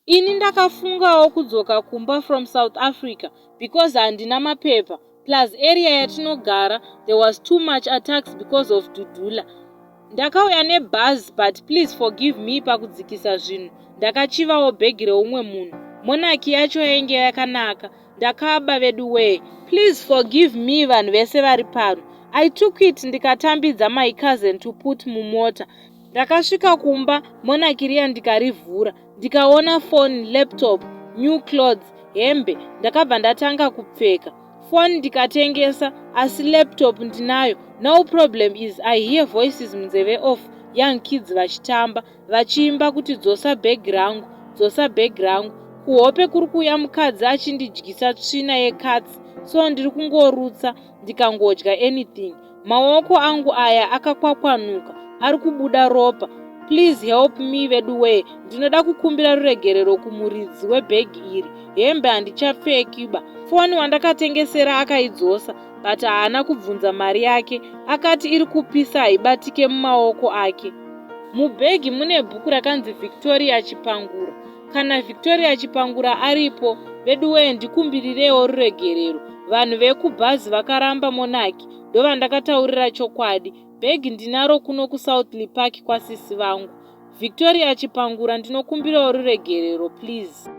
Ini ndakafungawo kudzoka kumba from South Africa because handina mapepa plus area yatinogara there was too much attacks because of Dudula. Ndakauya nebhazi but please forgive me pakudzikisa zvinhu ndakachivawo bhegi reumwe munhu. Monarchy yacho yainge yakanaka ndakaba veduwee. Please forgive me vanhu vese vari pano. I took it ndikatambidza my cousin to put mumota. Ndakasvika kumba monarchy riya ndikarivhura ndikaona phone, laptop, new clothes, hembe ndakabva ndatanga kupfeka. Phone ndikatengesa asi laptop ndinayo. Now problem is I hear voices munzeve of young kids vachitamba vachiimba kuti dzosa bag rangu, dzosa bag rangu. Kuhope kuri kuuya mukadzi achindidyisa tsvina yekatsi so ndiri kungorutsa ndikangodya anything. Maoko angu aya akakwakwanuka ari kubuda ropa. Please help me veduwee ndinoda kukumbira ruregerero kumuridzi webhegi iri. Hembe handichapfeki ba. Foni wandakatengesera akaidzosa but haana kubvunza mari yake akati iri kupisa haibatike mumaoko ake. Mubhegi mune bhuku rakanzi Victoria Chipangura. Kana Victoria Chipangura aripo veduwee ndikumbirirewo ruregerero. Vanhu vekubhazi vakaramba monarchy ndovandakataurira chokwadi. Bhegi ndinaro kuno kuSouthlea Park kwasisi vangu. Victoria Chipangura ndinokumbirawo ruregerero please.